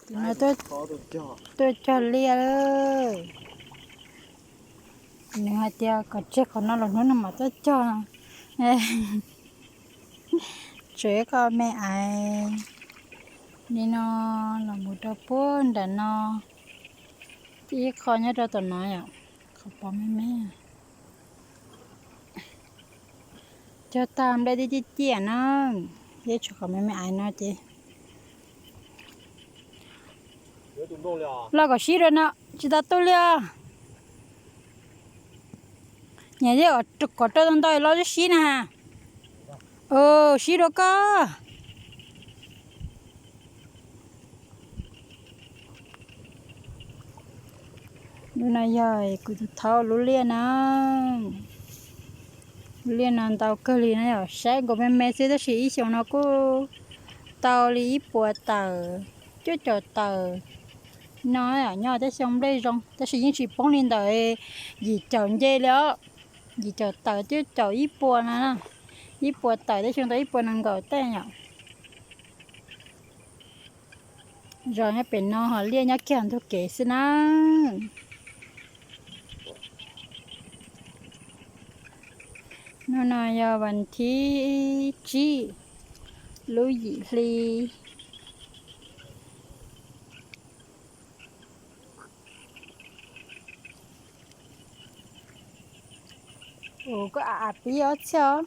Ces no tuaj cog liaj lawm. Nws hais tias kom tseg qhov no los hnub no mam tuaj cog no. Tseem ib qho me aiv li no los mus rau puag nram no, ib qho nyob rau tom no yom, qhov pom me me. Cog tag nplej twb ciaj ciaj na, yeej tshuav qhov me me aiv no ces. Los kom sib dua no, tsis tau tu li os. Nyiam thiab kom rau tau ntau los sib na. Sib dua koj. Lub no yog kuv tus thaub lub liaj na. Lub liaj no ntau kawg li no yom, saib nkaus me me xwb tab sis ib xyoos no kuj tau li ib puas tawm, cuaj caum tawm no. Nyob tej xyoo nplej zoo tab sis yeej tsis poob li ntawm yim caum nce li os. Yim caum tawm cuaj caum ib puas no, ib puas tawm tej xyoo tau ib puas nees nkaum tej yom. Zos nyob pem no ho liaj nyob kiag ntug kev xwb na. Hnub no yog vas thib tsib lub yim hli. Ua koj a a pib ob txhiab os.